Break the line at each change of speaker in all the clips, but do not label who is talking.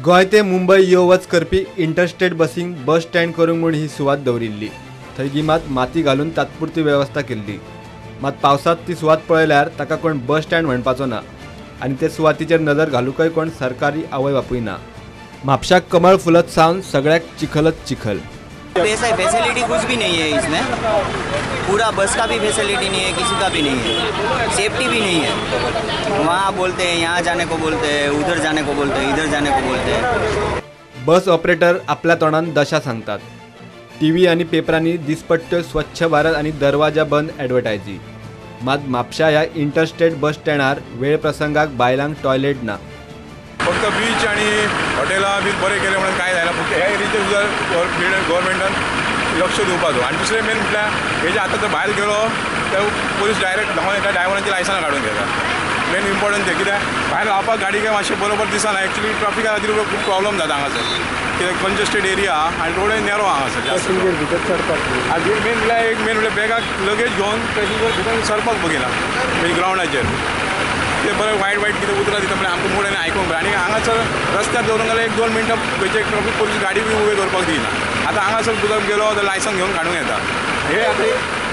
गोंय ते मुंबय यो वच करपी इंटरस्टेट बसींक बस स्टँड करूंक म्हूण ही सुवात दवरिल्ली. थंय गिमांत माती घालून तात्पुरती वेवस्था केल्ली. मात पावसांत ती सुवात पळयल्यार ताका कोण बस स्टँड म्हणपाचो ना आनी ते सुवातीचेर नदर घालूंकय कोण सरकारी आवय बापूय ना. म्हापशाक कमळ फुलत सावन सगळ्याक चिखलच चिखल.
ऐसा फैसिलिटी कुछ भी नहीं है इसमें, पूरा बस का भी फैसिलिटी नहीं है, किसी का भी नहीं है, सेफ्टी भी नहीं है. वहाँ बोलते हैं यहाँ जाने को बोलते हैं, उधर जाने को बोलते हैं, इधर जाने को बोलते हैं.
बस ऑपरेटर आपल्या तोंडान दशा सांगतात. टीव्ही आनी पेपरांनी दिसपट्ट्यो स्वच्छ भारत आनी दरवाजा बंद ॲडवर्टायजी. मात म्हापशा ह्या इंटरस्टेट बस स्टँडार वेळ प्रसंगाक बायलांक टॉयलेट ना.
फक्त बीच आनी हॉटेलां बी बरें केलें म्हणून कांय जायना, फक्त ह्या एरियेचेर सुद्दां गव्हर्मेंटान लक्ष दिवपाचो. आनी दुसरें मेन म्हटल्यार हेजे आतां जर भायर गेलो तर पोलीस डायरेक्ट धांवन येता, ड्रायव्हरांची लायसनां काडून घेता. मेन इम्पॉर्टंट तें कित्याक भायर रावपाक गाडी काय मातशें बरोबर दिसना. एक्चुली ट्राफिका खातीर खूब प्रॉब्लम जाता हांगासर, कित्याक कंजस्टेड एरिया आनी रोडय नॅरो हांगासर जास्त. आनी मेन म्हटल्यार एक मेन म्हटल्यार बॅगाक लगेज घेवन पॅसेंजर भितर सरपाक बगिना म्हणजे ग्रावंडाचेर. ते बरें वायट वायट कितें उतरां दिता म्हळ्यार आमकां मूड आनी आयकूंक. आनी हांगासर रस्त्यार दवरूंक जाल्यार 1-2 मिनटां खंयचे ट्राफीक पोलीस गाडी बी उबी दवरपाक दिना. आतां हांगासर तुका गेलो जाल्यार लायसन घेवन काडूंक येता. हे आतां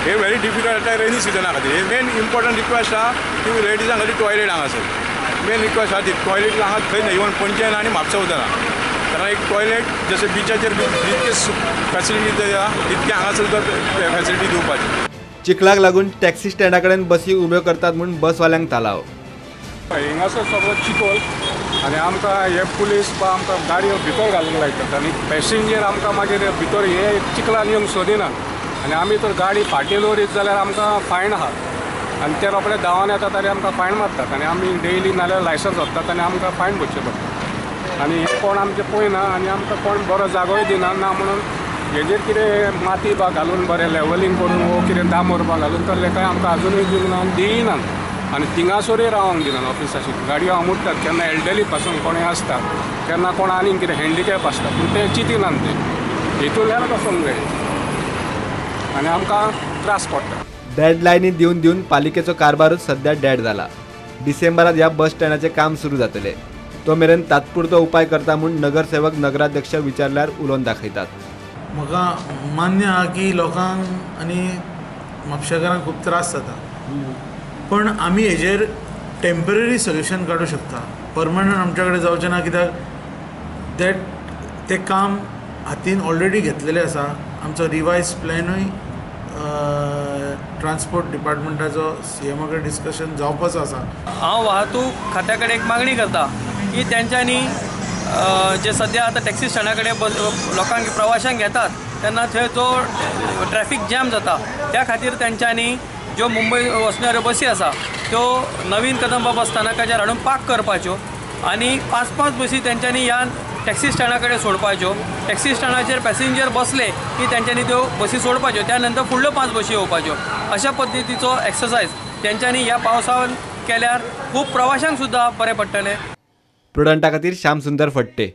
हे व्हेरी डिफिकल्ट आतां रेनी सिजना खातीर. हे मेन इम्पॉर्टंट रिक्वेस्ट आहा की लेडिजां खातीर टॉयलेट हांगासर मेन रिक्वेस्ट आहा ती टॉयलेट हांगा खंय ना, इवन पणजे ना आनी म्हापसा सुद्दां ना. कारण एक टॉयलेट जशें बिचाचेर जितके फॅसिलिटी दिता तितके हांगासर सुद्दां फॅसिलिटी दिवपाची.
चिखलाक लागून टॅक्सी स्टँडा कडेन बसी उब्यो करतात म्हूण बसवाल्यांक तालाव.
हिंगासर सगळो चिखोल आनी आमकां हे पुलीस बा आमकां गाडयो भितर घालूंक लायतात आनी पॅसेंजर आमकां मागीर भितर हे चिखलान येवंक सोदिनात. आनी आमी तर गाडी फाटीं दवरीत जाल्यार आमकां फायन आहा आनी ते रोखडे धांवन येतात आनी आमकां फायन मारतात आनी आमी डेली नाल्यार लायसन्स व्हरतात आनी आमकां फायन भरचें पडटा. आनी हें कोण आमचें पळयना आनी आमकां कोण बरो जागोय दिना ना म्हणून हेजेर कितें माती बा घालून बरें लेवलींग करून वो कितें डांबर बा घालून तसलें कांय आमकां आजुनूय दिवंक ना आनी दियनात. आनी थिंगासरूय रावंक दिनात ऑफिसाची गाडयो आमुडटात. केन्ना एल्डली पासून कोणूय आसता, केन्ना कोण आनीक कितें हँडिकॅप आसता, पूण ते चिंतिनात, ते हितूंतल्यान वचोंक जाय आनी आमकां त्रास पडटा.
डेडलायनी दिवन दिवन पालिकेचो कारभारूच सध्या डेड जाला. डिसेंबरात ह्या बस स्टँडाचें काम सुरू जातलें. तो मेरेन तात्पुरतो उपाय करता म्हूण नगरसेवक नगराध्यक्ष विचारल्यार उलोवन दाखयतात.
म्हाका मान्य आहा की लोकांक आनी म्हापशेकारांक खूब त्रास जाता, पण आमी हेजेर टेम्पररी सोल्युशन काडूं शकता. परमनंट आमच्या कडेन जावचें ना, कित्याक that तें काम हातीन ऑलरेडी घेतलेलें आसा. आमचो रिवायज प्लॅनूय ट्रान्सपोर्ट डिपार्टमेंटाचो सीएमा कडेन डिस्कशन जावपाचो आसा.
हांव वाहतूक खात्या कडेन एक मागणी करता की तेंच्यांनी जे सद्या आतां टॅक्सी स्टँडा कडेन लोकांक प्रवाशांक घेतात तेन्ना थंय जो ट्रॅफीक जॅम जाता त्या खातीर तेंच्यांनी ज्यो मुंबय वचणाऱ्यो बसी आसा त्यो नवीन कदंबा बस स्थानकाचेर हाडून पार्क करपाच्यो आनी 5-5 बसी तेंच्यांनी ह्या टॅक्सी स्टँडा कडेन सोडपाच्यो. टॅक्सी स्टँडाचेर पॅसेंजर बसले की तेंच्यांनी त्यो बसी सोडपाच्यो, त्या नंतर फुडल्यो 5 बसी येवपाच्यो. अशा पद्दतीचो एक्सरसायज तेंच्यांनी ह्या पावसान केल्यार खूब प्रवाशांक सुद्दां बरें पडटलें.
प्रुडंटा खातीर श्याम सुंदर फट्टे.